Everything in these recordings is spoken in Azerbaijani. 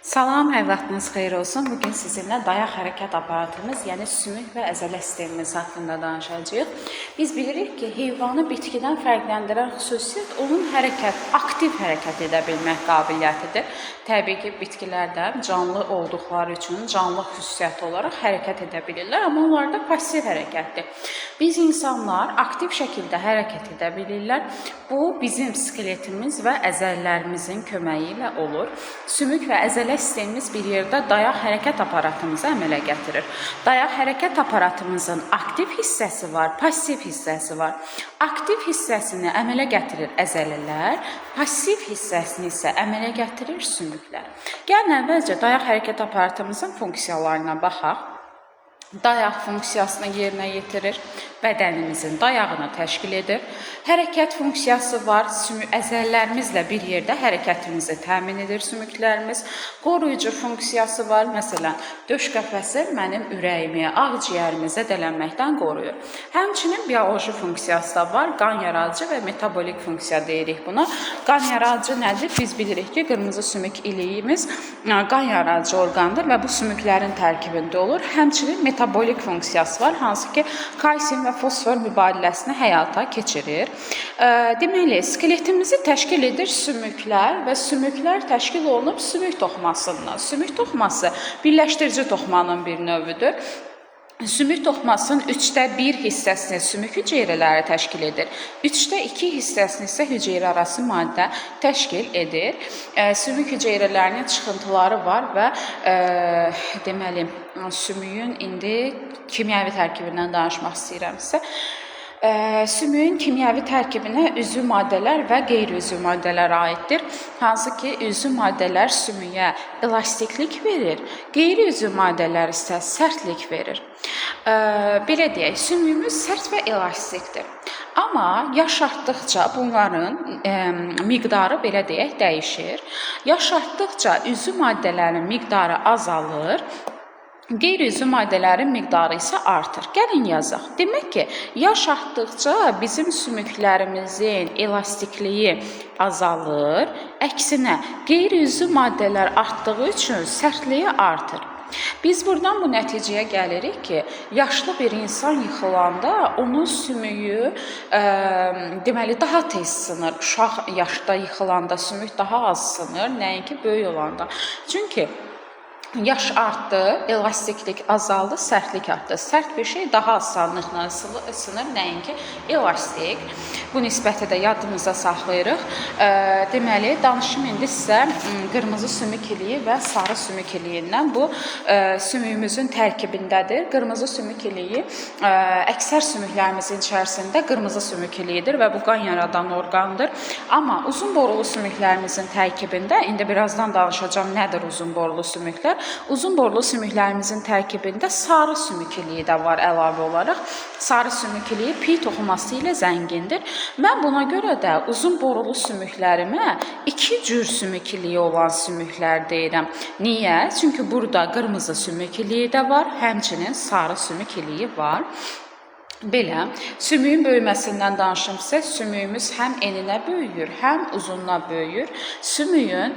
Salam, hər vaxtınız xeyir olsun. Bugün sizinlə dayaq hərəkət aparatımız, yəni sümük və əzələ sistemimiz haqqında danışacağıq. Biz bilirik ki, heyvanı bitkidən fərqləndirən xüsusiyyət onun hərəkət, aktiv hərəkət edə bilmək qabiliyyətidir. Təbii ki, bitkilər də canlı olduqları üçün canlı xüsusiyyəti olaraq hərəkət edə bilirlər, amma onlarda passiv hərəkətdir. Biz insanlar aktiv şəkildə hərəkət edə bilirlər. Bu bizim skeletimiz və əzələlərimizin köməyi ilə olur. Sümük və əzələ sistemimiz bir yerdə dayaq hərəkət aparatımızı əmələ gətirir. Dayaq hərəkət aparatımızın aktiv hissəsi var, passiv hissəsi var. Aktiv hissəsini əmələ gətirir əzələlər, passiv hissəsini isə əmələ gətirir sümüklər. Gəlin əvvəlcə dayaq hərəkət aparatımızın funksiyalarına baxaq. Dayaq funksiyasını yerinə yetirir, bədənimizin dayağını təşkil edir. Hərəkət funksiyası var, əzələlərimizlə bir yerdə hərəkətimizi təmin edir sümüklərimiz. Qoruyucu funksiyası var, məsələn, döş qəfəsi mənim ürəyimi, ağciyərimi zədələnməkdən qoruyur. Həmçinin bioloji funksiyası da var, qan yaradıcı və metabolik funksiya deyirik buna. Qan yaradıcı nədir? Biz bilirik ki, qırmızı sümük iliyimiz qan yaradıcı orqandır və bu sümüklərin tərkibində olur. Həmçinin metabolik funksiyası var, hansı ki kalsium və fosfor mübadiləsini həyata keçirir. Deməli, skeletimizi təşkil edir sümüklər və sümüklər təşkil olunub sümük toxumasından. Sümük toxuması birləşdirici toxumanın bir növüdür. Sümük toxumasının 1/3 hissəsini sümük hüceyrələri təşkil edir. 2/3 hissəsini isə hüceyrə arası maddə təşkil edir. Sümük hüceyrələrinin çıxıntıları var və deməli, sümüyün indi kimyəvi tərkibindən danışmaq istəyirəm sizə. Sümüyün kimyəvi tərkibinə üzvü maddələr və qeyri-üzvü maddələr aiddir. Hansı ki, üzvü maddələr sümüyə elastiklik verir, qeyri-üzvü maddələr isə sərtlik verir. Belə deyək, sümüyümüz sərt və elastikdir. Amma yaş artdıqca bunların miqdarı belə deyək dəyişir. Yaş artdıqca üzvü maddələrin miqdarı azalır. Qeyri-üzvü maddələrin miqdarı isə artır. Gəlin yazaq. Demək ki, yaş artdıqca bizim sümüklərimizin elastikliyi azalır. Əksinə, qeyri-üzvü maddələr artdığı üçün sərtliyi artır. Biz buradan bu nəticəyə gəlirik ki, yaşlı bir insan yıxılanda onun sümüyü deməli daha tez sınır. Uşaq yaşda yıxılanda sümük daha az sınır, nəinki böyük olanda. Çünki yaş artdı, elastiklik azaldı, sərtlik artdı. Sərt bir şey daha asanlıqla sınır, nəinki elastik. Bu nisbəti də yadımızda saxlayırıq. Deməli, danışım indi sizə qırmızı sümük iliyi və sarı sümük iliyindən. Bu sümüyümüzün tərkibindədir. Qırmızı sümük iliyi əksər sümüklərimizin içərisində qırmızı sümük iliyidir və bu qan yaradan orqandır. Amma uzun borulu sümüklərimizin tərkibində, indi birazdan danışacağam nədir uzun borulu sümüklər. Uzun borulu sümüklərimizin tərkibində sarı sümük iliyi də var əlavə olaraq. Sarı sümük iliyi piy toxuması ilə zəngindir. Mən buna görə də uzun borulu sümüklərimə iki cür sümük iliyi olan sümüklər deyirəm. Niyə? Çünki burada qırmızı sümük iliyi də var, həmçinin sarı sümük iliyi var. Belə, sümüyün böyüməsindən danışım sizə. Sümüyümüz həm eninə böyüyür, həm uzununa böyüyür. Sümüyün,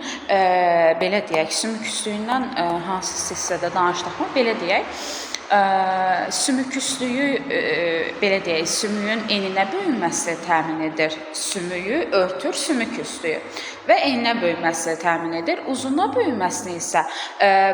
belə deyək, sümük üstüyündən hansı hissədə danışdıq mı? Belə deyək, sümük üstüyü, belə deyək, sümüyün eninə böyünməsi təmin edir. Sümüyü örtür sümük üstüyü və eninə böyünməsi təmin edir. Uzuna böyünməsini isə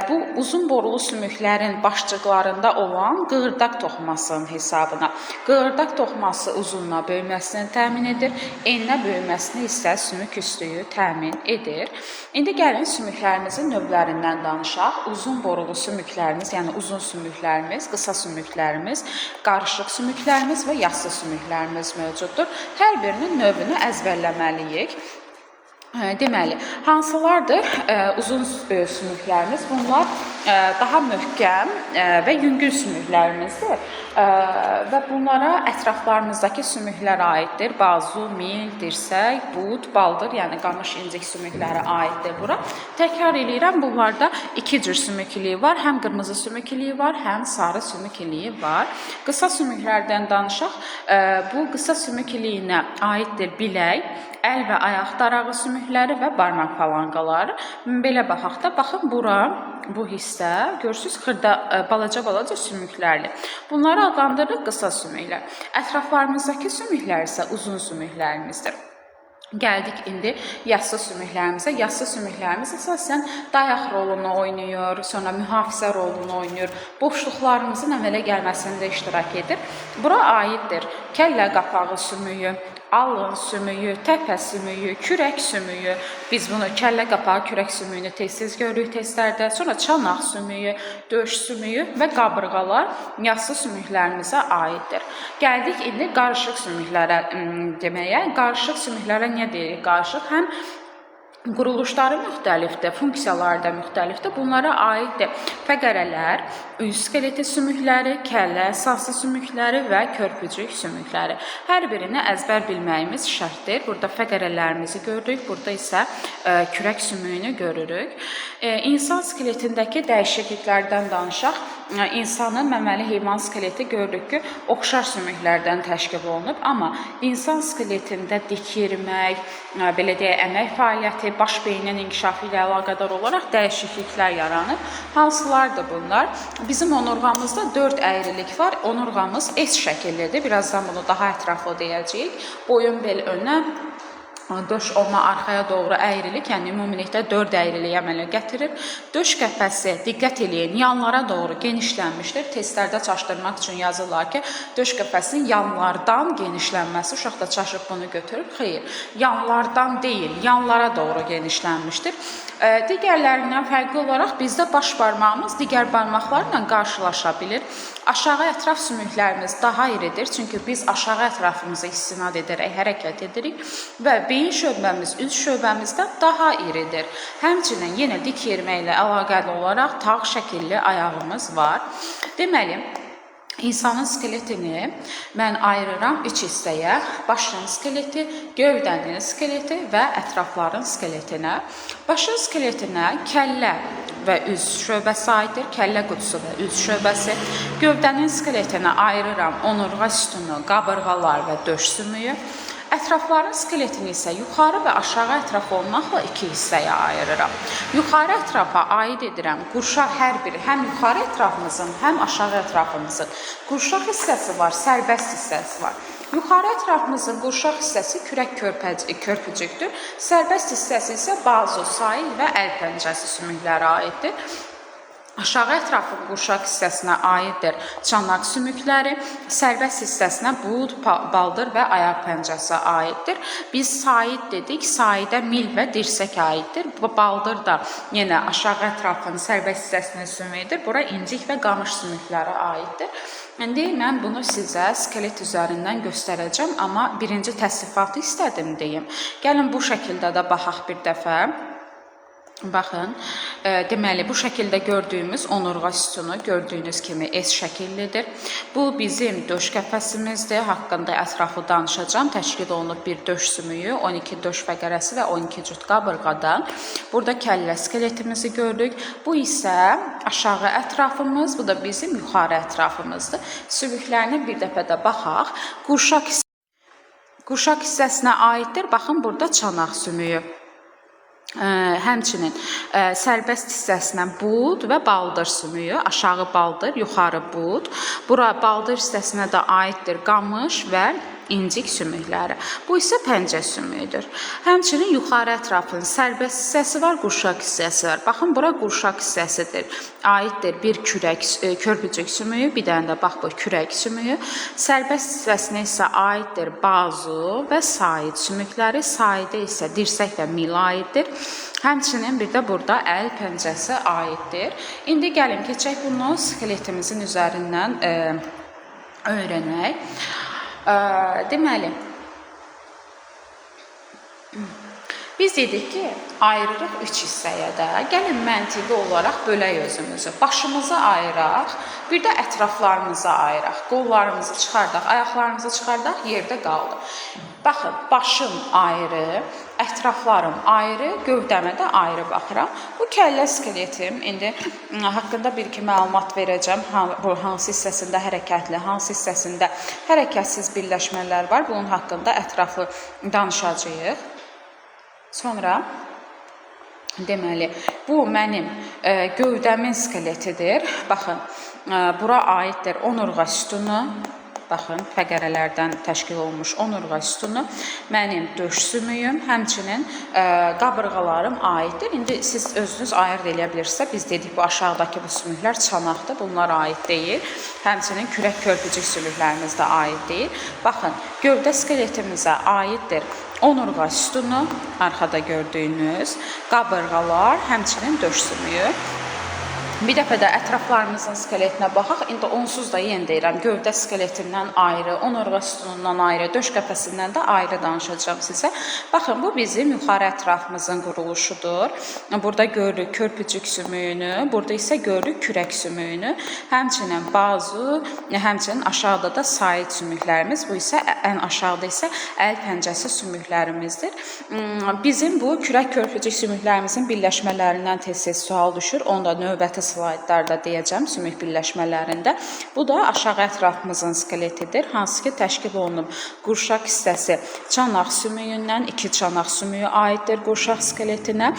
bu uzun borulu sümüklərin başçıqlarında olan qığırdaq toxumasının hesabına. Qığırdaq toxuması uzununa böyüməsini təmin edir, eninə böyüməsini isə sümük üstüyü təmin edir. İndi gəlin sümüklərimizin növlərindən danışaq. Uzun borulu sümüklərimiz, yəni uzun sümüklərimiz, qısa sümüklərimiz, qarışıq sümüklərimiz və yassı sümüklərimiz mövcuddur. Hər birinin növünü əzbərləməliyik. Deməli, hansılardır uzun sümüklərimiz? Bunlar daha möhkəm və yüngül sümüklərimizdir. Və bunlara ətraflarımızdakı sümüklər aiddir. Bazu, mil, dirsək, bud, baldır, yəni qamış incik sümükləri aiddir bura. Təkrar eləyirəm, bunlarda iki cür sümük iliyi var. Həm qırmızı sümük iliyi var, həm sarı sümük iliyi var. Qısa sümüklərdən danışaq. Bu qısa sümük iliyinə aiddir bilək, əl və ayaq darağı sümükləri. sümükləri və barmaq falanqaları. Belə baxaq da, baxın bura, bu hissə, görürsüz, xırda balaca-balaca sümüklərli. Bunları adlandırırıq qısa sümüklər. Ətraflarımızdakı sümüklər isə uzun sümüklərimizdir. Gəldik indi yassı sümüklərimizə. Yassı sümüklərimiz əsasən dayaq rolunu oynayır, sonra mühafizə rolunu oynayır, boşluqlarımızın əmələ gəlməsində iştirak edir. Bura aiddir kəllə qapağı sümüyü, alın sümüyü, təpə sümüyü, kürək sümüyü. Biz bunu kəllə qapağı, kürək sümüyünü tez-tez görürük testlərdə. Sonra çanaq sümüyü, döş sümüyü və qabırğalar yassı sümüklərimizə aiddir. Gəldik indi qarışıq sümüklərə deməyə. Qarışıq sümüklərə niyə deyirik qarışıq? Həm quruluşları müxtəlifdir, funksiyaları da müxtəlifdir. Bunlara aiddir fəqərələr, üz skeleti sümükləri, kəllə əsaslı sümükləri və körpücük sümükləri. Hər birini əzbər bilməyimiz şərtdir. Burada fəqərələrimizi gördük, burada isə kürək sümüyünü görürük. İnsan skeletindəki dəyişikliklərdən danışaq. İnsanın məməli heyvan skeleti görürük ki, oxşar sümüklərdən təşkil olunub, amma insan skeletində dik yerimək, belə deyək, əmək fəaliyyəti, baş beynin inkişafı ilə əlaqədar olaraq dəyişikliklər yaranıb. Hansılardır bunlar? Bizim onurğamızda 4 əyrilik var. Onurğamız S şəkillidir. Birazdan bunu daha ətraflı deyəcəyik. Boyun bel önə, döş olma arxaya doğru əyrilik, yəni ümumilikdə 4 əyrilik əmələ gətirir. Döş qəfəsi, diqqət eləyin, yanlara doğru genişlənmişdir. Testlərdə çaşdırmaq üçün yazırlar ki, döş qəfəsinin yanlardan genişlənməsi. Uşaq da çaşıb bunu götürür. Xeyr, yanlardan deyil, yanlara doğru genişlənmişdir. Digərlərindən fərqli olaraq bizdə baş barmağımız digər barmaqlarla qarşılaşa bilir. Aşağı ətraf sümüklərimiz daha iridir, çünki biz aşağı ətrafımıza istinad edərək hərəkət edirik və beyin şöbəmiz üz şöbəmizdən daha iridir. Həmçinin yenə dik yerimə ilə əlaqəli olaraq tağ şəkilli ayağımız var. Deməli, İnsanın skeletini mən ayırıram 3 hissəyə: başın skeleti, gövdənin skeleti və ətrafların skeletinə. Başın skeletinə kəllə və üz şöbəsi aiddir, kəllə qutusu və üz şöbəsi. Gövdənin skeletinə ayırıram onurğa sütunu, qabırğalar və döş sümüyü. Ətrafların skeletini isə yuxarı və aşağı ətraf olmaqla 2 hissəyə ayırıram. Yuxarı ətrafa aid edirəm qurşaq, hər biri, həm yuxarı ətrafımızın, həm aşağı ətrafımızın qurşaq hissəsi var, sərbəst hissəsi var. Yuxarı ətrafımızın qurşaq hissəsi kürək körpücükdür. Sərbəst hissəsi isə bazu, sahil və əl pəncəsi sümüklərə aiddir. Aşağı ətrafın qurşaq hissəsinə aiddir çanaq sümükləri, sərbəst hissəsinə bud, baldır və ayaq pəncəsi aiddir. Biz said dedik, saidə mil və dirsək aiddir. Bu baldır da yenə aşağı ətrafın sərbəst hissəsinin sümüyüdür. Bura incik və qamış sümükləri aiddir. İndi mən bunu sizə skelet üzərindən göstərəcəm, amma birinci təsnifatı istədim deyim. Gəlin bu şəkildə də baxaq bir dəfə. Baxın, deməli bu şəkildə gördüyümüz onurğa sütunu gördüyünüz kimi S şəkillidir. Bu bizim döş qəfəsimizdir. Haqqında ətraflı danışacağam. Təşkil olunub bir döş sümüyü, 12 döş fəqərəsi və 12 cüt qabırğadan. Burada kəllə skeletimizi gördük. Bu isə aşağı ətrafımız, bu da bizim yuxarı ətrafımızdır. Sümüklərinə bir dəfə də baxaq. Qurşaq hissəsinə aiddir. Baxın, burada çanaq sümüyü. Həmçinin sərbəst hissəsinə bud və baldır sümüyü, aşağı baldır, yuxarı bud. Bura baldır hissəsinə də aiddir qamış və incik sümükləri. Bu isə pəncə sümüyüdür. Həmçinin yuxarı ətrafın sərbəst hissəsi var, qurşaq hissəsi var. Baxın, bura qurşaq hissəsidir. Aiddir bir kürək, körpücük sümüyü, bir dənə də bax bu kürək sümüyü. Sərbəst hissəsinə isə aiddir bazu və said sümükləri. Saidə isə dirsək və mil aiddir. Həmçinin bir də burada əl pəncəsi aiddir. İndi gəlin keçək bunu skeletimizin üzərindən öyrənək. Deməli, biz dedik ki, ayırırıq 3 hissəyə də. Gəlin məntiqi olaraq bölək özümüzü. Başımızı ayıraq, bir də ətraflarımızı ayıraq. Qollarımızı çıxardaq, ayaqlarımızı çıxardaq, yerdə qaldı. Baxın, başım ayrı, ətraflarım ayrı, gövdəmə də ayrı baxıram. Bu kəllə skeletim, indi haqqında bir-iki məlumat verəcəm. Bu hansı hissəsində hərəkətli, hansı hissəsində hərəkətsiz birləşmələr var. Bunun haqqında ətraflı danışacağıq. Sonra deməli, bu mənim gövdəmin skeletidir. Baxın, bura aiddir onurğa sütunu. Baxın, fəqərələrdən təşkil olunmuş onurğa sütunu, mənim döş sümüyüm, həmçinin qabırğalarım aiddir. İndi siz özünüz ayırd eləyə bilirsinizsə, biz dedik bu aşağıdakı bu sümüklər çanaqdır, bunlar aid deyil. Həmçinin kürək körpücük sümüklərimiz də aid deyil. Baxın, gövdə skeletimizə aiddir onurğa sütunu, arxada gördüyünüz qabırğalar, həmçinin döş sümüyü. Bir dəfə də ətraflarımızın skeletinə baxaq. İndi onsuz da yenə deyirəm, gövdə skeletindən ayrı, onurğa sütunundan ayrı, döş qəfəsindən də ayrı danışacağam sizə. Baxın, bu bizim yuxarı ətrafımızın quruluşudur. Burada görürük körpücük sümüyünü, burada isə görürük kürək sümüyünü. Həmçinin bazu, həmçinin aşağıda da sait sümüklərimiz, bu isə ən aşağıda isə əl pəncəsi sümüklərimizdir. Bizim bu kürək körpücük sümüklərimizin birləşmələrindən tez-tez sual düşür. Onu da növbəti slaydlarda deyəcəm, sümük birləşmələrində. Bu da aşağı ətrafımızın skeletidir, hansı ki təşkil olunub qurşaq hissəsi çanaq sümüyündən, iki çanaq sümüyü aiddir qurşaq skeletinə.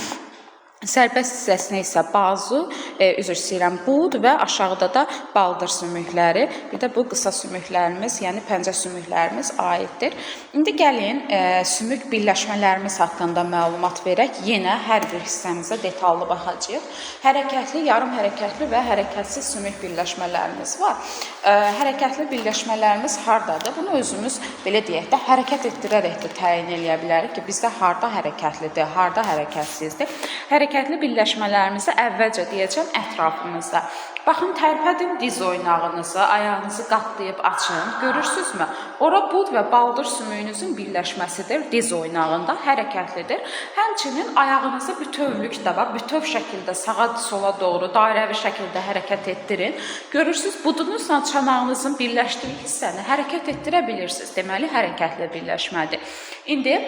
Sərbəst hissəsinə isə bazu, üzr istəyirəm, bud və aşağıda da baldır sümükləri, bir də bu qısa sümüklərimiz, yəni pəncə sümüklərimiz aiddir. İndi gəlin sümük birləşmələrimiz haqqında məlumat verək. Yenə hər bir hissəmizə detallı baxacağıq. Hərəkətli, yarım hərəkətli və hərəkətsiz sümük birləşmələrimiz var. Hərəkətli birləşmələrimiz hardadır? Bunu özümüz belə deyək də hərəkət etdirərək də təyin eləyə bilərik ki, bizdə harda hərəkətlidir, harda hərəkətsizdir. Hərəkətli birləşmələrimizi əvvəlcə deyəcəm ətrafımızda. Baxın, tərpədin diz oynağınızı, ayağınızı qatlayıb açın. Görürsünüzmü? Ora bud və baldır sümüyünüzün birləşməsidir diz oynağında, hərəkətlidir. Həmçinin ayağınızı bütövlükdə, bax, bütöv şəkildə sağa sola doğru dairəvi şəkildə hərəkət etdirin. Görürsünüz, budunuzla çanağınızın birləşdiyi hissəni hərəkət etdirə bilirsiniz. Deməli, hərəkətli birləşmədir. İndi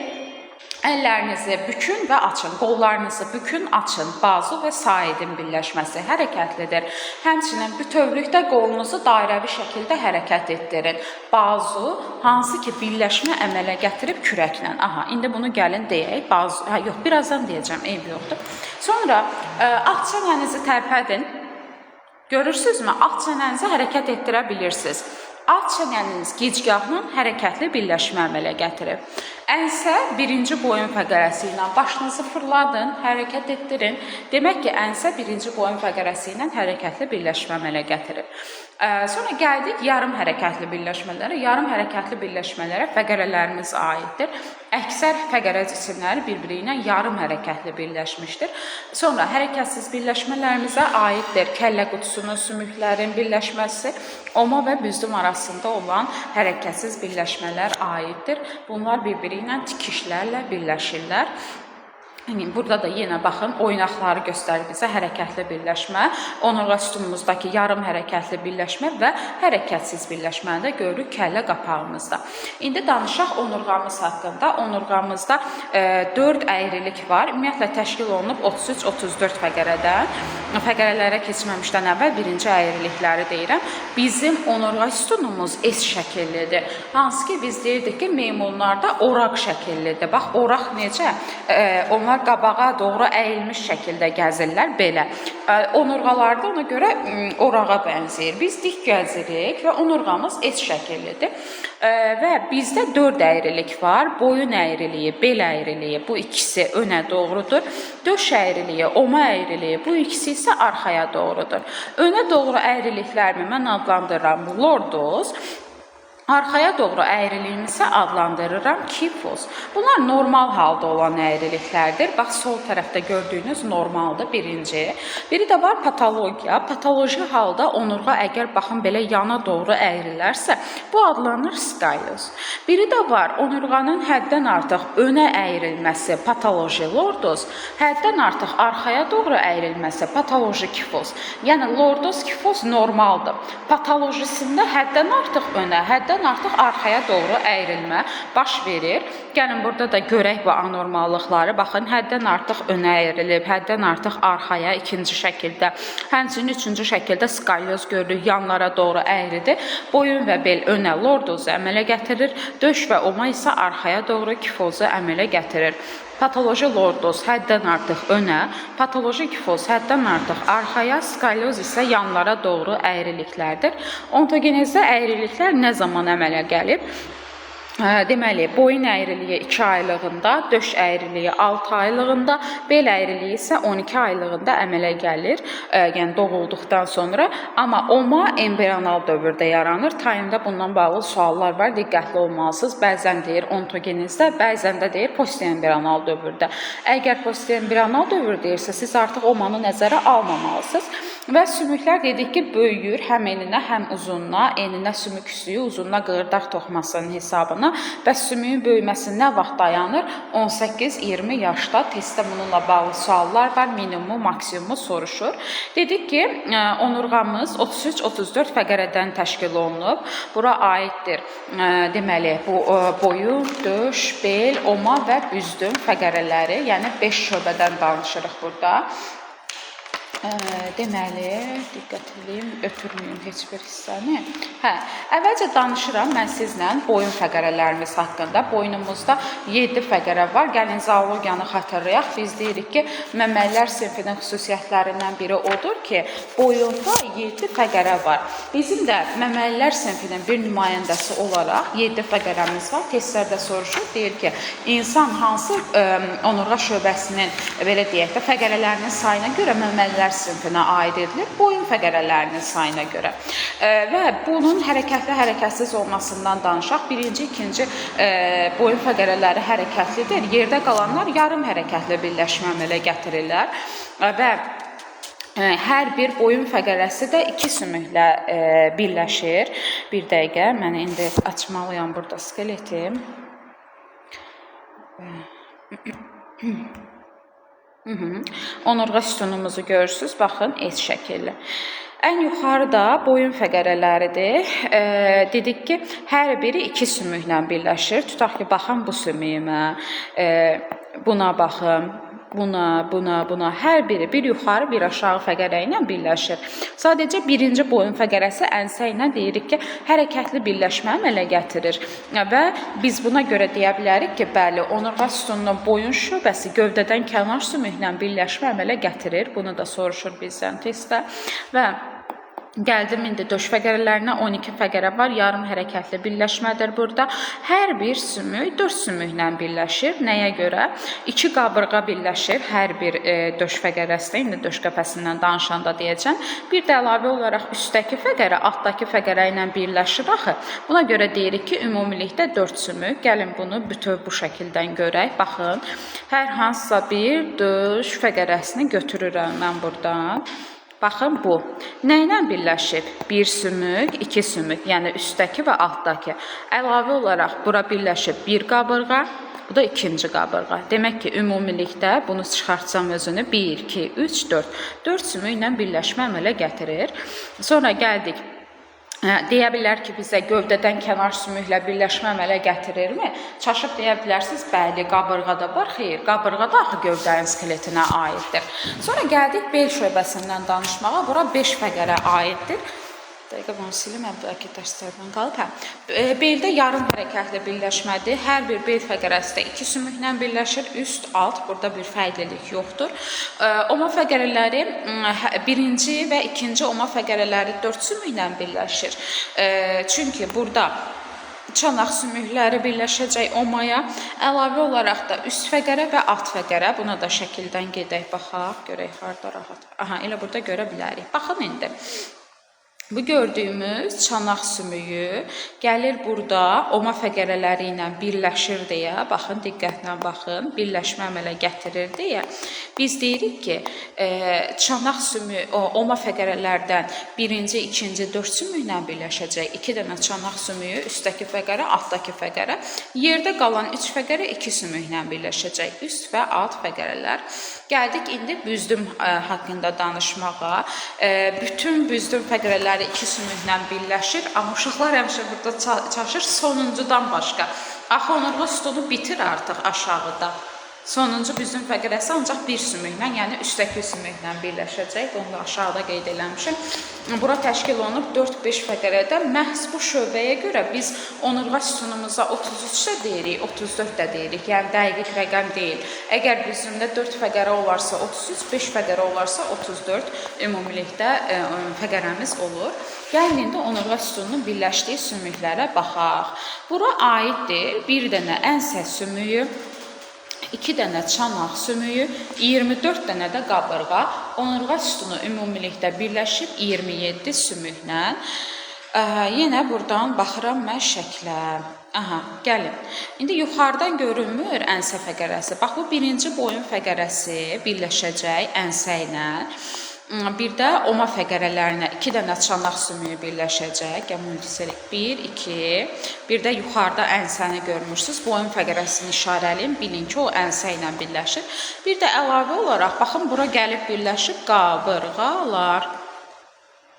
əllərinizi bükün və açın, qollarınızı bükün, açın. Bazu və saidin birləşməsi hərəkətlidir. Həmçinin bütövlükdə qolunuzu dairəvi şəkildə hərəkət etdirin. Bazu, hansı ki birləşmə əmələ gətirib kürəklə. Aha, indi bunu gəlin deyək. Bazu, hə, yox, birazdan deyəcəm, eybi yoxdur. Sonra alt çənənizi tərpədin. Görürsünüzmü? Alt çənənizi hərəkət etdirə bilirsiniz. Alt çənəniz gicgahla hərəkətli birləşmə əmələ gətirib. Ənsə birinci boyun fəqərəsi ilə başınızı fırladın, hərəkət etdirin. Demək ki, ənsə birinci boyun fəqərəsi ilə hərəkətli birləşmə əmələ gətirib. Sonra gəldik yarım hərəkətli birləşmələrə. Yarım hərəkətli birləşmələrə fəqərələrimiz aiddir. Əksər fəqərə cisimləri bir-biri ilə yarım hərəkətli birləşmişdir. Sonra hərəkətsiz birləşmələrimizə aiddir kəllə qutusunun, sümüklərin birləşməsi, oma və büzdüm arasında olan hərəkətsiz birləşmələr aiddir. Bunlar bir-biri ilə tikişlərlə birləşirlər. Yəni, burada da yenə baxın, oynaqları göstərir bizə hərəkətli birləşmə, onurğa sütunumuzdakı yarım hərəkətli birləşmə və hərəkətsiz birləşməni də görürük kəllə qapağımızda. İndi danışaq onurğamız haqqında. Onurğamızda 4 əyrilik var. Ümumiyyətlə təşkil olunub 33-34 fəqərədən. Fəqərələrə keçməmişdən əvvəl birinci əyrilikləri deyirəm. Bizim onurğa sütunumuz S şəkillidir. Hansı ki biz deyirdik ki, meymunlarda oraq şəkillidir. Bax, oraq necə? Onlar qabağa doğru əyilmiş şəkildə gəzirlər belə. Onurğalarda ona görə orağa bənzəyir. Biz dik gəzirik və onurğamız S şəkillidir. Və bizdə 4 əyrilik var. Boyun əyriliyi, bel əyriliyi, bu ikisi önə doğrudur. Döş əyriliyi, oma əyriliyi, bu ikisi isə arxaya doğrudur. Önə doğru əyriliklərimi mən adlandırıram lordoz. Arxaya doğru əyriliyimi isə adlandırıram kifoz. Bunlar normal halda olan əyriliklərdir. Bax, sol tərəfdə gördüyünüz normaldır birinci. Biri də var patologiya. Patoloji halda onurğa əgər baxın belə yana doğru əyrilərsə, bu adlanır skalyoz. Biri də var onurğanın həddən artıq önə əyrilməsi patoloji lordoz, həddən artıq arxaya doğru əyrilməsi patoloji kifoz. Yəni lordoz, kifoz normaldır. Patolojisində həddən artıq önə, həddən artıq arxaya doğru əyrilmə baş verir. Gəlin burada da görək bu anormallıqları. Baxın, həddən artıq önə əyrilib, həddən artıq arxaya ikinci şəkildə. Həmçinin üçüncü şəkildə skalyoz görürük, yanlara doğru əyridir. Boyun və bel önə lordozu əmələ gətirir, döş və oma isə arxaya doğru kifozu əmələ gətirir. Patoloji lordoz həddən artıq önə, patoloji kifoz həddən artıq arxaya, skalyoz isə yanlara doğru əyriliklərdir. Ontogenezdə əyriliklər nə zaman əmələ gəlib? Deməli, boyun əyriliyi 2 aylığında, döş əyriliyi 6 aylığında, bel əyriliyi isə 12 aylığında əmələ gəlir, yəni doğulduqdan sonra. Amma oma embrional dövrdə yaranır. Tayında bundan bağlı suallar var, diqqətli olmalısınız. Bəzən deyir ontogenezdə, bəzən də deyir postembrional dövrdə. Əgər postembrional dövr deyirsə, siz artıq omanı nəzərə almamalısınız. Və sümüklər dedik ki, böyüyür həm eninə, həm uzununa. Eninə sümük üstüyü, uzununa qığırdaq toxumasının hesabına. Bəs sümüyün böyüməsi nə vaxt dayanır? 18-20 yaşda. Testdə bununla bağlı suallar var. Minimumu, maksimumu soruşur. Dedik ki, onurğamız 33-34 fəqərədən təşkil olunub. Bura aiddir. Deməli, bu boyun, döş, bel, oma və büzdüm fəqərələri, yəni 5 şöbədən danışırıq burada. Deməli, diqqət edeyim, ötürməyim heç bir hissəni. Hə, əvvəlcə danışıram mən sizlə boyun fəqərələrimiz haqqında. Boynumuzda 7 fəqərə var. Gəlin zoologiyanı xatırlayaq. Biz deyirik ki, məməlilər sinfinin xüsusiyyətlərindən biri odur ki, boyunda 7 fəqərə var. Bizim də məməlilər sinfinin bir nümayəndəsi olaraq 7 fəqərəmiz var. Testlərdə soruşur, deyir ki, insan hansı onurğa şöbəsinin, belə deyək də, fəqərələrinin sayına görə məməlilər sinfinə aid edilir, boyun fəqərələrinin sayına görə. Və bunun hərəkətli, hərəkətsiz olmasından danışaq. Birinci, ikinci boyun fəqərələri hərəkətlidir. Yerdə qalanlar yarım hərəkətli birləşmə əmələ gətirirlər. Və hər bir boyun fəqərəsi də iki sümüklə birləşir. Bir dəqiqə, mən indi açmalıyam burada skeletim. Onurğa sütunumuzu görürsünüz. Baxın, S şəkilli. Ən yuxarıda boyun fəqərələridir. Dedik ki, hər biri iki sümüklə birləşir. Tutaq ki, baxın bu sümüyümə, buna baxın, buna, buna, buna. Hər biri bir yuxarı, bir aşağı fəqərə ilə birləşir. Sadəcə birinci boyun fəqərəsi ənsə ilə deyirik ki, hərəkətli birləşmə əmələ gətirir. Və biz buna görə deyə bilərik ki, bəli, onurğa sütununun boyun şöbəsi gövdədən kənar sümüklə birləşmə əmələ gətirir. Bunu da soruşur bizdən testdə. Və gəldim indi döş fəqərələrinə. 12 fəqərə var. Yarım hərəkətli birləşmədir burada. Hər bir sümük 4 sümüklə birləşir. Nəyə görə? 2 qabırğa birləşir hər bir döş fəqərəsində. İndi döş qəfəsindən danışanda deyəcəm. Bir də əlavə olaraq üstdəki fəqərə altdakı fəqərə ilə birləşir axı. Buna görə deyirik ki, ümumilikdə 4 sümük. Gəlin bunu bütöv bu şəkildən görək. Baxın, hər hansısa bir döş fəqərəsini götürürəm mən buradan. Baxın bu. Nə ilə birləşib? Bir sümük, iki sümük, yəni üstdəki və altdakı. Əlavə olaraq bura birləşib bir qabırğa, bu da ikinci qabırğa. Demək ki, ümumilikdə bunu çıxartsam özünü 1, 2, 3, 4. 4 sümüklə birləşmə əmələ gətirir. Sonra gəldik. Deyə bilər ki, bizə gövdədən kənar sümüklə birləşmə əmələ gətirirmi? Çaşıb deyə bilərsiniz, bəli, qabırğa da var. Xeyr, qabırğa da axı gövdənin skeletinə aiddir. Sonra gəldik bel şöbəsindən danışmağa. Bura 5 fəqərə aiddir. Dəqiqə bunu silim, əvvəlki dərslərdən qalıb. Hə. Beldə yarım hərəkətli birləşmədir. Hər bir bel fəqərəsi də iki sümüklə birləşir. Üst, alt, burada bir fərqlilik yoxdur. Oma fəqərələri birinci və ikinci oma fəqərələri 4 sümüklə birləşir. Çünki burada çanaq sümükləri birləşəcək omaya. Əlavə olaraq da üst fəqərə və alt fəqərə. Buna da şəkildən gedək, baxaq, görək harda rahat. Aha, elə burada görə bilərik. Baxın indi. Bu gördüyümüz çanaq sümüyü gəlir burada oma fəqərələri ilə birləşir deyə, baxın, diqqətlə baxın, birləşmə əmələ gətirir deyə. Biz deyirik ki, çanaq sümüyü oma fəqərələrdən birinci, ikinci, 4 sümüklə birləşəcək. 2 dənə çanaq sümüyü, üstdəki fəqərə, altdakı fəqərə. Yerdə qalan 3 fəqərə 2 sümüklə birləşəcək. Üst və alt fəqərələr. Gəldik indi büzdüm haqqında danışmağa. Bütün büzdüm fəqərələri iki sümüklə birləşir, amma uşaqlar həmişə burada çaşır sonuncudan başqa. Axı onurğa sütunu bitir artıq aşağıda. Sonuncu büzün fəqərəsi ancaq bir sümüklə, yəni üstdəki sümüklə birləşəcək. Onu da aşağıda qeyd eləmişəm. Bura təşkil olunub 4-5 fəqərədə. Məhz bu şöbəyə görə biz onurğa sütunumuza 33 də deyirik, 34 də deyirik. Yəni dəqiq rəqəm deyil. Əgər büzümdə 4 fəqərə olarsa 33, 5 fəqərə olarsa 34 ümumilikdə fəqərəmiz olur. Gəlin indi onurğa sütununun birləşdiyi sümüklərə baxaq. Bura aiddir bir dənə ənsə sümüyü, 2 dənə çanaq sümüyü, 24 dənə də qabırğa. Onurğa sütunu ümumilikdə birləşib 27 sümüklə. Yenə buradan baxıram mən şəklə. Aha, gəlin. İndi yuxarıdan görünmür ənsə fəqərəsi. Bax, bu birinci boyun fəqərəsi birləşəcək ənsə ilə. Bir də oma fəqərələrinə 2 dənə çanaq sümüyü birləşəcək. Gəl multiselik 1, 2. Bir də yuxarıda ənsəni görmürsünüz. Boyun fəqərəsini işarələyim. Bilin ki, o ənsə ilə birləşir. Bir də əlavə olaraq, baxın, bura gəlib birləşib qabırğalar.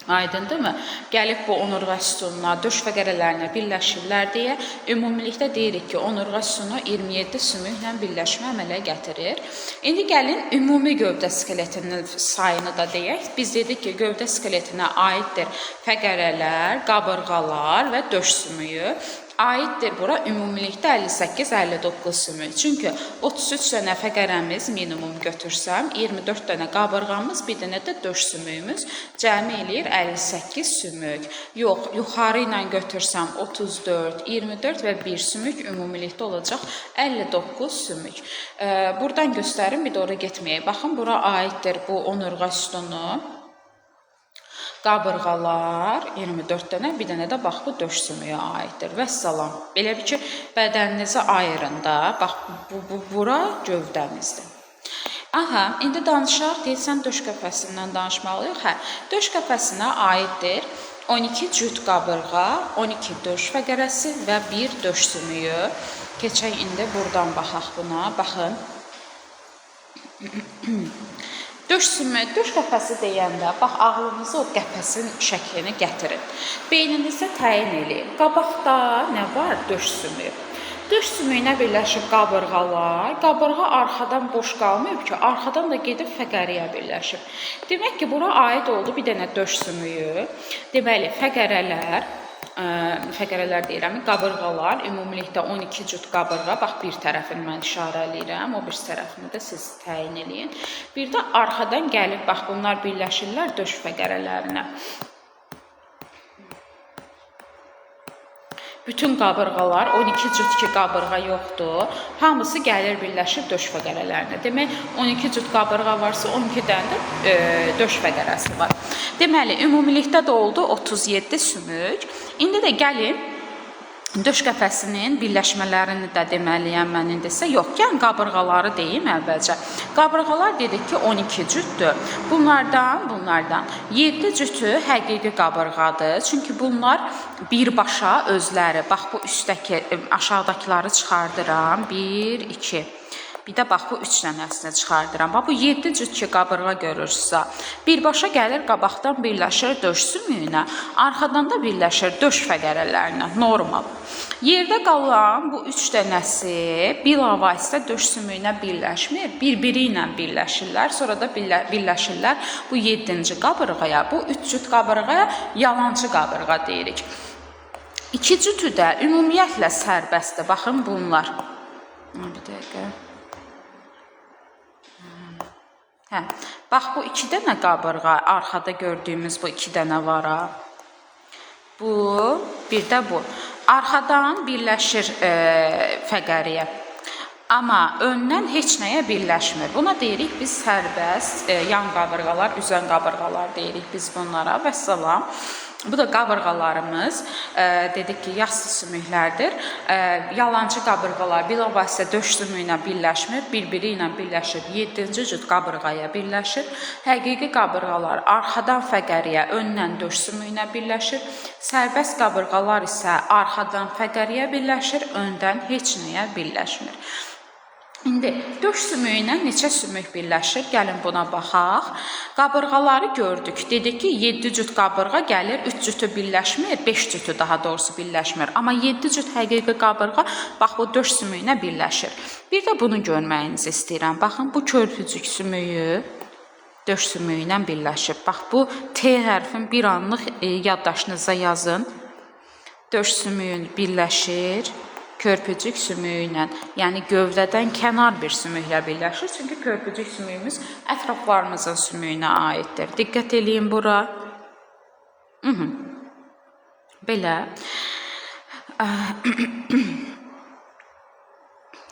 Aydındırmı? Gəlib bu onurğa sütununa, döş fəqərələrinə birləşirlər deyə ümumilikdə deyirik ki, onurğa sütunu 27 sümüklə birləşmə əmələ gətirir. İndi gəlin ümumi gövdə skeletinin sayını da deyək. Biz dedik ki, gövdə skeletinə aiddir fəqərələr, qabırğalar və döş sümüyü. Aiddir bura ümumilikdə 58-59 sümük. Çünki 33 dənə fəqərəmiz minimum götürsəm, 24 dənə qabırğamız, bir dənə də döş sümüyümüz cəmi eləyir 58 sümük. Yox, yuxarı ilə götürsəm 34, 24 və 1 sümük ümumilikdə olacaq 59 sümük. Buradan göstərim, bir də ora getməyək. Baxın, bura aiddir bu onurğa sütunu. Qabırğalar 24 dənə, bir dənə də bax bu döş sümüyü aiddir. Vəssalam. Belə bir ki, bədəninizi ayırın da. Bax bu bura gövdəmizdir. Aha, indi danışaq, deyirsən döş qəfəsindən danışmalıyıq. Hə, döş qəfəsinə aiddir 12 cüt qabırğa, 12 döş fəqərəsi və 1 döş sümüyü. Keçək indi buradan baxaq buna. Baxın. Döş sümüyü, döş qəfəsi deyəndə, bax, ağlınıza o qəfəsin şəklini gətirin. Beyninizə təyin eləyin. Qabaqda nə var? Döş sümüyü. Döş sümüyünə birləşib qabırğalar. Qabırğa arxadan boş qalmayıb ki, arxadan da gedib fəqəriyə birləşib. Demək ki, bura aid oldu bir dənə döş sümüyü. Deməli, fəqərələr, fəqərələr deyirəm, qabırğalar, ümumilikdə 12 cüt qabırğa, bax bir tərəfini mən işarə eləyirəm, o bir tərəfini də siz təyin eləyin. Bir də arxadan gəlib, bax bunlar birləşirlər döş fəqərələrinə. Bütün qabırğalar, 12 cüt ki qabırğa yoxdur, hamısı gəlir birləşir döş fəqərələrinə. Demək, 12 cüt qabırğa varsa, 12 dənə də döş fəqərəsi var. Deməli, ümumilikdə də oldu 37 sümük. İndi də gəlin döş qəfəsinin birləşmələrini də deməliyəm mən indi sizə. Yox, gəlin qabırğaları deyim əvvəlcə. Qabırğalar dedik ki, 12 cütdür. Bunlardan 7 cütü həqiqi qabırğadır. Çünki bunlar birbaşa özləri. Bax, bu üstdəki, aşağıdakıları çıxardıram. 1, 2. Bir də bax, bu 3 dənəsini çıxardıram. Bax, bu 7 cüt ki qabırğa görürsünüzsə, birbaşa gəlir qabaqdan birləşir döş sümüyünə, arxadan da birləşir döş fəqərələrinə, normal. Yerdə qalan bu 3 dənəsi bilavasitə döş sümüyünə birləşmir, bir-biri ilə birləşirlər, sonra da birləşirlər bu 7-ci qabırğaya. Bu 3 cüt qabırğaya yalancı qabırğa deyirik. 2 cütü də ümumiyyətlə sərbəstdir. Baxın bunlar. Bir dəqiqə. Hə, bax bu 2 dənə qabırğa, arxada gördüyümüz bu 2 dənə var ha. Bu, bir də bu. Arxadan birləşir fəqəriyə. Amma öndən heç nəyə birləşmir. Buna deyirik biz sərbəst, yan qabırğalar, üzən qabırğalar deyirik biz bunlara. Vəssalam. Bu da qabırğalarımız, dedik ki, yassı sümüklərdir. Yalancı qabırğalar bilavasitə döş sümüyünə birləşmir, bir-biri ilə birləşib 7-ci cüt qabırğaya birləşir. Həqiqi qabırğalar arxadan fəqəriyə, öndən döş sümüyünə birləşir. Sərbəst qabırğalar isə arxadan fəqəriyə birləşir, öndən heç nəyə birləşmir. İndi döş sümüyü ilə neçə sümük birləşir? Gəlin buna baxaq. Qabırğaları gördük. Dedik ki, 7 cüt qabırğa gəlir, 3 cütü birləşmir, 5 cütü daha doğrusu birləşmir. Amma 7 cüt həqiqi qabırğa bax bu döş sümüyü ilə birləşir. Bir də bunu görməyinizi istəyirəm. Baxın, bu körpücük sümüyü döş sümüyü ilə birləşib. Bax bu T hərfin bir anlıq yaddaşınıza yazın. Döş sümüyün birləşir körpücük sümüyü ilə, yəni gövdədən kənar bir sümüklə birləşir. Çünki körpücük sümüyümüz ətraflarımızın sümüyünə aiddir. Diqqət eləyin bura. Belə.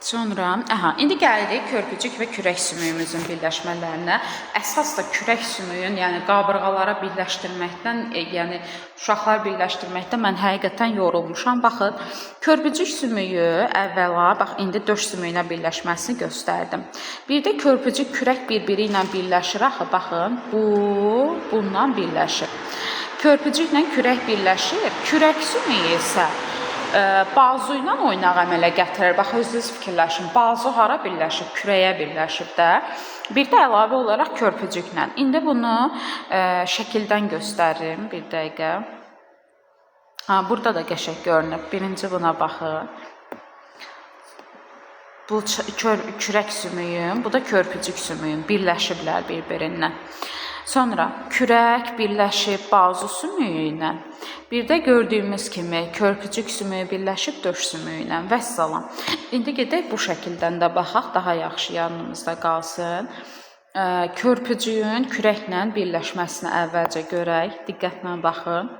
Sonra, aha, indi gəlirik körpücük və kürək sümüyümüzün birləşmələrinə. Əsas da kürək sümüyün, yəni qabırğalara birləşdirməkdən, yəni uşaqlar birləşdirməkdə mən həqiqətən yorulmuşam. Baxın, körpücük sümüyü əvvəla, bax indi döş sümüyünə birləşməsini göstərdim. Bir də körpücük kürək bir-biri ilə birləşir axı, baxın, bu bununla birləşir. Körpücüklə kürək birləşir. Kürək sümüyü isə bazu ilə oynaq əmələ gətirir. Bax, özünüz fikirləşin. Bazu hara birləşib? Kürəyə birləşib də. Bir də əlavə olaraq körpücüklə. İndi bunu şəkildən göstərim. Bir dəqiqə. Ha, burada da qəşəng görünür. Birinci buna baxın. Bu kürək sümüyün, bu da körpücük sümüyün birləşiblər bir-birindən. Sonra kürək birləşib bazu sümüyü ilə. Bir də gördüyümüz kimi körpücük sümüyü birləşib döş sümüyü ilə. Vəssalam. İndi gedək bu şəkildən də baxaq, daha yaxşı yanımızda qalsın. Körpücüyün kürəklə birləşməsini əvvəlcə görək. Diqqətlə baxın.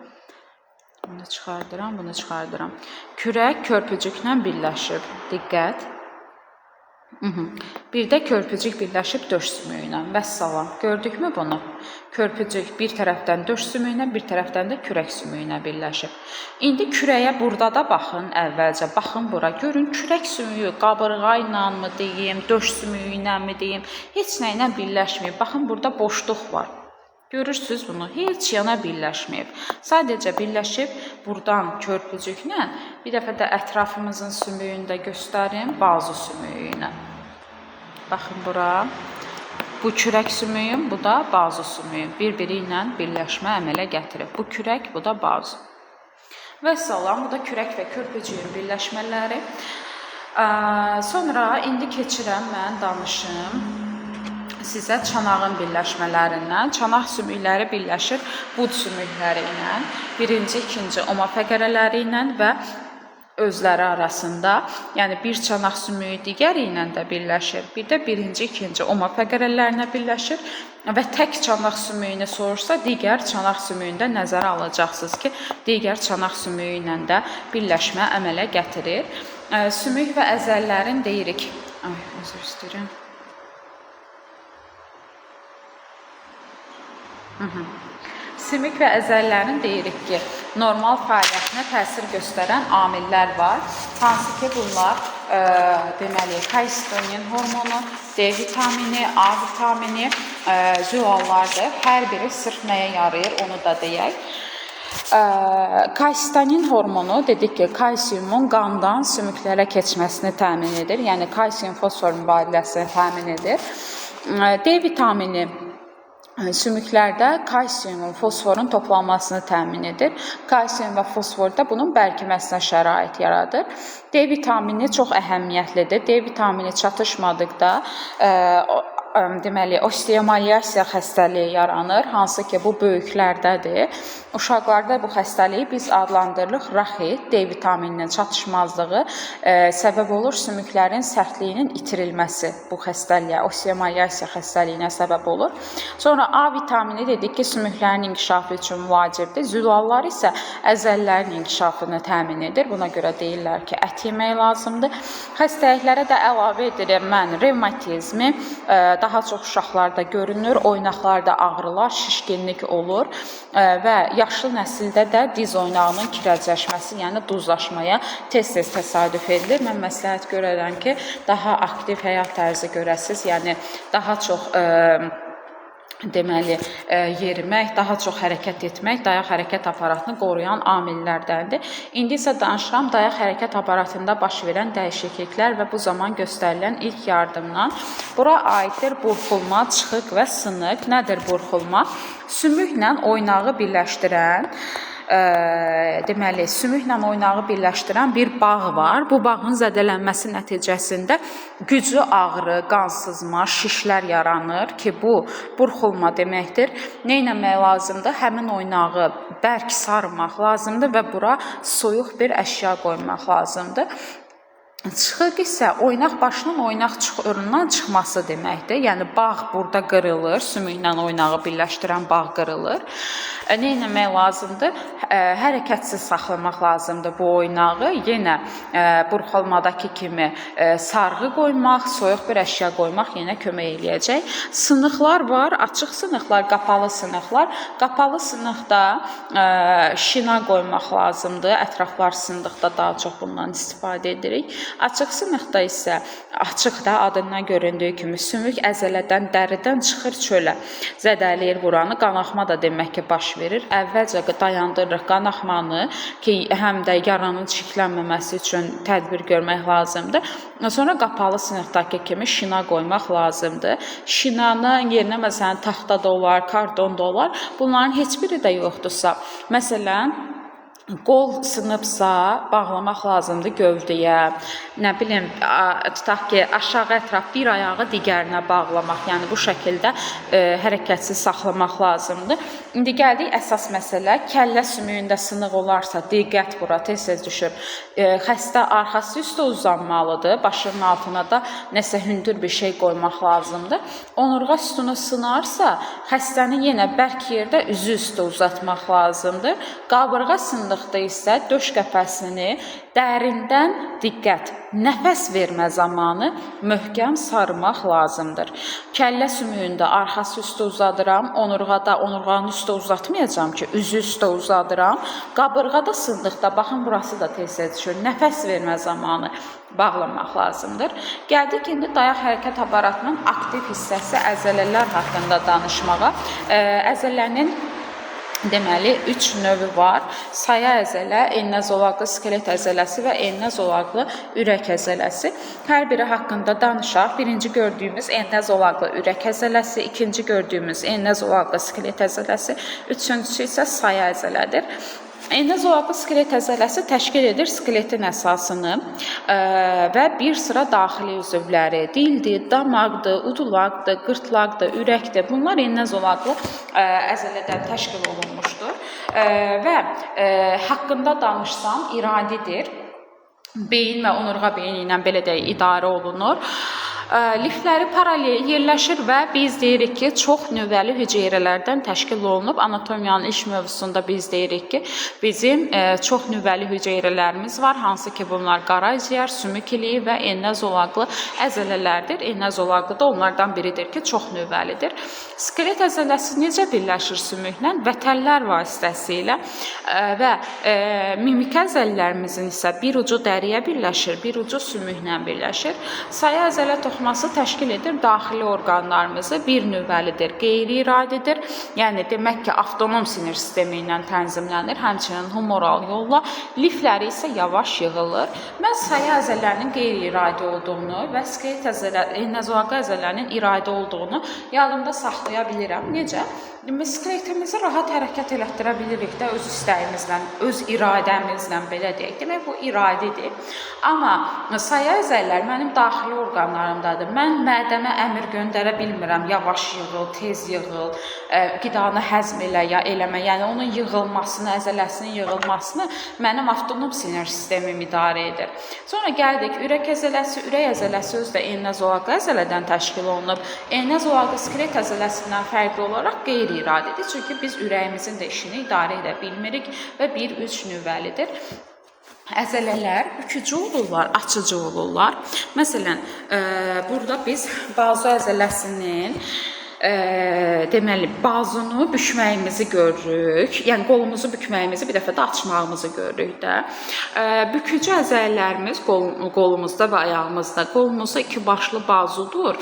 Bunu çıxardıram, bunu çıxardıram. Kürək körpücüklə birləşib. Diqqət. Bir də körpücük birləşib döş sümüyü ilə. Vəssalam. Gördükmü bunu? Körpücük bir tərəfdən döş sümüyünə, bir tərəfdən də kürək sümüyünə birləşib. İndi kürəyə burada da baxın əvvəlcə. Baxın bura. Görün kürək sümüyü qabırğa ilə mı deyim, döş sümüyü ilə mi deyim, heç nə ilə birləşməyib. Baxın burada boşluq var. Görürsüz bunu? Heç yana birləşməyib. Sadəcə birləşib buradan körpücüklə, bir dəfə də ətrafımızın sümüyünü də göstərim, bazu sümüyü ilə. Baxın bura. Bu kürək sümüyüm, bu da bazu sümüyüm. Bir-biri ilə birləşmə əmələ gətirib. Bu kürək, bu da bazu. Vəssalam, bu da kürək və körpücüyün birləşmələri. Sonra indi keçirəm mən danışım sizə çanağın birləşmələrindən. Çanaq sümükləri birləşir bud sümükləri ilə, birinci, ikinci oma fəqərələri ilə və özləri arasında, yəni bir çanaq sümüyü digəri ilə də birləşir. Bir də birinci, ikinci oma fəqərələrinə birləşir və tək çanaq sümüyünü soruşsa, digər çanaq sümüyünü də nəzərə alacaqsınız ki, digər çanaq sümüyü ilə də birləşmə əmələ gətirir. Sümük və əzəllərin deyirik. Ay, üzr istəyirəm. Sümük və əzəllərin deyirik ki, normal fəaliyyətinə təsir göstərən amillər var. Hansı ki, bunlar deməli, kalsitonin hormonu, D vitamini, A vitamini, zülallardır. Hər biri sırf nəyə yarayır, onu da deyək. Kalsitonin hormonu dedik ki, kalsiumun qandan sümüklərə keçməsini təmin edir. Yəni kalsium fosfor mübadiləsini təmin edir. D vitamini sümüklərdə kalsiumun, fosforun toplanmasını təmin edir. Kalsium və fosfor da bunun bərkiməsinə şərait yaradır. D vitamini çox əhəmiyyətlidir. D vitamini çatışmadıqda deməli, osteomalyasiya xəstəliyi yaranır, hansı ki, bu böyüklərdədir. Uşaqlarda bu xəstəliyi biz adlandırırıq raxit, D vitamininin çatışmazlığı səbəb olur sümüklərin sərtliyinin itirilməsi bu xəstəliyə, osteomalyasiya xəstəliyinə səbəb olur. Sonra A vitamini dedik ki, sümüklərin inkişafı üçün vacibdir. Zülallar isə əzəllərin inkişafını təmin edir. Buna görə deyirlər ki, ət yemək lazımdır. Xəstəliklərə də əlavə edirəm mən revmatizmi, daha çox uşaqlarda görünür, oynaqlarda ağrılar, şişkinlik olur və yaşlı nəsildə də diz oynağının kirəcləşməsi, yəni duzlaşmaya tez-tez təsadüf edilir. Mən məsləhət görərəm ki, daha aktiv həyat tərzi görəsiniz, yəni daha çox Deməli, yerimək, daha çox hərəkət etmək dayaq hərəkət aparatını qoruyan amillərdəndir. İndi isə danışıram dayaq hərəkət aparatında baş verən dəyişikliklər və bu zaman göstərilən ilk yardımdan. Bura aiddir burxulma, çıxıq və sınıq. Nədir burxulma? Sümüklə oynağı birləşdirən deməli, sümüklə oynağı birləşdirən bir bağ var. Bu bağın zədələnməsi nəticəsində güclü ağrı, qansızma, şişlər yaranır ki, bu burxulma deməkdir. Nə etmək lazımdır? Həmin oynağı bərk sarmaq lazımdır və bura soyuq bir əşya qoymaq lazımdır. Çıxıq isə oynaq başının oynaq çuxurundan çıxması deməkdir. Yəni bağ burada qırılır, sümüklə oynağı birləşdirən bağ qırılır. Nə etmək lazımdır? Hərəkətsiz saxlamaq lazımdır bu oynağı. Yenə burxulmadakı kimi sarğı qoymaq, soyuq bir əşya qoymaq yenə kömək eləyəcək. Sınıqlar var, açıq sınıqlar, qapalı sınıqlar. Qapalı sınıqda şina qoymaq lazımdır. Ətraflar sındıqda daha çox bundan istifadə edirik. Açıq sınıqda isə açıqda adından göründüyü kimi sümük əzələdən, dəridən çıxır çölə. Zədələyir buranı. Qanaxma da demək ki, baş verir. Əvvəlcə dayandırırıq qanaxmanı ki, həm də yaranın çiklənməməsi üçün tədbir görmək lazımdır. Sonra qapalı sınıqdakı kimi şina qoymaq lazımdır. Şinanın yerinə məsələn taxta da olar, karton da olar. Bunların heç biri də yoxdursa, məsələn, qol sınıbsa bağlamaq lazımdır gövdəyə. Nə bilim, tutaq ki, aşağı ətraf bir ayağı digərinə bağlamaq, yəni bu şəkildə hərəkətsiz saxlamaq lazımdır. İndi gəldik əsas məsələ. Kəllə sümüyündə sınıq olarsa, diqqət bura tez-tez düşür. Xəstə arxası üstə uzanmalıdır. Başının altına da nəsə hündür bir şey qoymaq lazımdır. Onurğa sütunu sınarsa, xəstəni yenə bərk yerdə üzü üstə uzatmaq lazımdır. Qabırğa sındıqda isə döş qəfəsini dərindən diqqət, nəfəs vermə zamanı möhkəm sarmaq lazımdır. Kəllə sümüyündə arxası üstə uzadıram, onurğada onurğanın üstə uzatmayacağam ki, üzü üstə uzadıram. Qabırğada sındıqda, baxın burası da tez-tez düşür, nəfəs vermə zamanı bağlamaq lazımdır. Gəldik indi dayaq hərəkət aparatının aktiv hissəsi əzələlər haqqında danışmağa. Əzələnin deməli, 3 növü var. Saya əzələ, enlinə zolaqlı skelet əzələsi və enlinə zolaqlı ürək əzələsi. Hər biri haqqında danışaq. Birinci gördüyümüz enlinə zolaqlı ürək əzələsi, ikinci gördüyümüz enlinə zolaqlı skelet əzələsi, üçüncüsü isə saya əzələdir. Enlinə zolaqlı skelet əzələsi təşkil edir skeletin əsasını və bir sıra daxili üzvləri, dildir, damaqdır, udulaqdır, qırtlaqdır, ürəkdir. Bunlar enlinə zolaqlı əzələdən təşkil olunmuşdur və haqqında danışsam iradidir. Beyin və onurğa beyni ilə belə deyək idarə olunur. Lifləri paralel yerləşir və biz deyirik ki, çox nüvəli hüceyrələrdən təşkil olunub. Anatomiyanın ilk mövzusunda biz deyirik ki, bizim çox nüvəli hüceyrələrimiz var, hansı ki bunlar qaraciyər, sümük iliyi və enlinə zolaqlı əzələlərdir. Enlinə zolaqlı da onlardan biridir ki, çox nüvəlidir. Skelet əzələsi necə birləşir sümüklə? Vətəllər vasitəsilə və mimik əzələlərimizin isə bir ucu dəriyə birləşir, bir ucu sümüklə birləşir. Saya əzələ toxuması təşkil edir daxili orqanlarımızı, bir nüvəlidir, qeyri-iradidir. Yəni demək ki, avtonom sinir sistemi ilə tənzimlənir, həmçinin humoral yolla. Lifləri isə yavaş yığılır. Mən saya əzələrinin qeyri-iradi olduğunu və skelet əzələ, enlinə zolaqlı əzələrinin iradi olduğunu yadımda saxlaya bilirəm. Necə? Skeletimizi rahat hərəkət elətdirə bilirik də öz istəyimizlə, öz iradəmizlə belə deyək. Demək bu iradidir. Amma saya əzələlər mənim daxili orqanlarımdadır. Mən mədəmə əmr göndərə bilmirəm. Yavaş yığıl, tez yığıl, qidanı həzm elə ya eləmə. Yəni onun yığılmasını, əzələsinin yığılmasını mənim avtonom sinir sistemim idarə edir. Sonra gəldik ürək əzələsi. Ürək əzələsi özü də enlinə zolaqlı əzələdən təşkil olunub. Enlinə zolaqlı skelet əzələsindən fərqli olaraq qeyri-iradidir. Çünki biz ürəyimizin də işini idarə edə bilmirik və 1-3 nüvəlidir. Əzələlər bükücü olurlar, açıcı olurlar. Məsələn, burada biz bazu əzələsinin deməli, bazunu bükməyimizi görürük. Yəni qolumuzu bükməyimizi, bir dəfə də açmağımızı görürük də. Bükücü əzələlərimiz qolumuzda və ayağımızda. Qolumuzda iki başlı bazudur.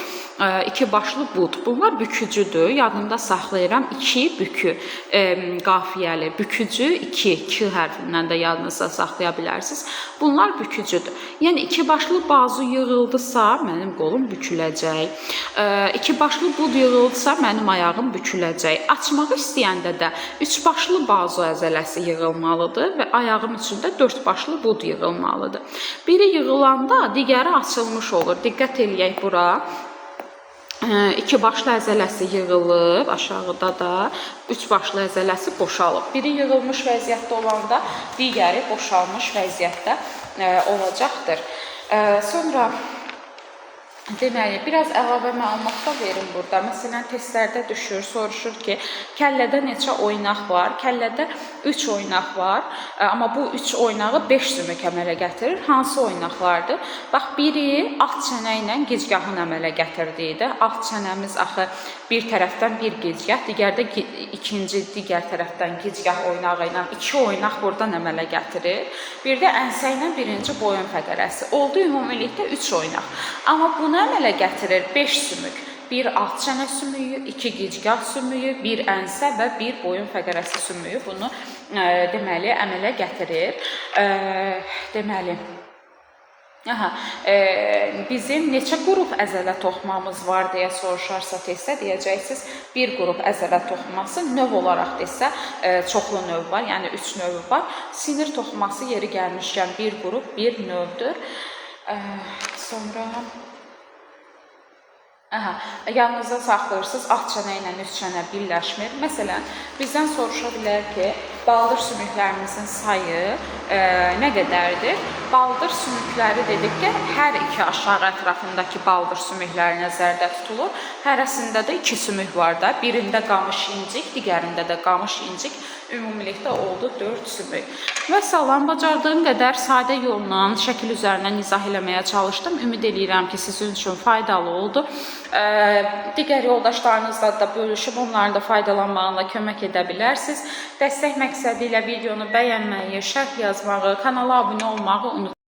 İki başlı bud. Bunlar bükücüdür. Yadımda saxlayıram. 2 bükü qafiyəli. Bükücü 2, K hərfindən də yadınızda saxlaya bilərsiniz. Bunlar bükücüdür. Yəni iki başlı bazu yığıldısa, mənim qolum büküləcək. İki başlı bud yığıldısa, mənim ayağım büküləcək. Açmaq istəyəndə də üç başlı bazu əzələsi yığılmalıdır və ayağım üçün də dörd başlı bud yığılmalıdır. Biri yığılanda digəri açılmış olur. Diqqət eləyək bura. İki başlı əzələsi yığılıb, aşağıda da üç başlı əzələsi boşalıb. Biri yığılmış vəziyyətdə olanda digəri boşalmış vəziyyətdə olacaqdır. Sonra deməli, biraz əlavə məlumat da verim burada. Məsələn, testlərdə düşür, soruşur ki, kəllədə neçə oynaq var? Kəllədə 3 oynaq var. Amma bu 3 oynağı 5 sümük əmələ gətirir. Hansı oynaqlardır? Bax, biri alt çənə ilə gicgahın əmələ gətirdiyidir. Alt çənəmiz axı bir tərəfdən bir gicgah, digərdə ikinci digər tərəfdən gicgah oynağı ilə iki oynaq buradan əmələ gətirir. Bir də ənsə ilə birinci boyun fəqərəsi. Oldu ümumilikdə 3 oynaq. Amma bunu əmələ gətirir 5 sümük. Bir alt çənə sümüyü, 2 gicgah sümüyü, bir ənsə və bir boyun fəqərəsi sümüyü bunu deməli əmələ gətirir. Deməli aha, bizim neçə qrup əzələ toxumamız var deyə soruşarsa testdə deyəcəksiniz bir qrup əzələ toxuması növ olaraq desə çoxlu növ var, yəni 3 növü var. Sinir toxuması yeri gəlmişkən bir qrup, bir növdür. Sonra aha, yanınızda saxlayırsınız, alt çənə ilə üst çənə birləşmir. Məsələn, bizdən soruşa bilər ki, baldır sümüklərimizin sayı nə qədərdir? Baldır sümükləri dedik ki, hər iki aşağı ətrafındakı baldır sümükləri nəzərdə tutulur. Hərəsində də 2 sümük var da. Birində qamış incik, digərində də qamış incik. Ümumilikdə oldu 4 sümük. Vəssalam, bacardığım qədər sadə yolla şəkil üzərindən izah eləməyə çalışdım. Ümid eləyirəm ki, sizin üçün faydalı oldu. Digər yoldaşlarınızla da bölüşüb onların da faydalanmağına kömək edə bilərsiniz. Dəstək məqsədi ilə videonu bəyənməyi, şərh yazmağı, kanala abunə olmağı unutmayın.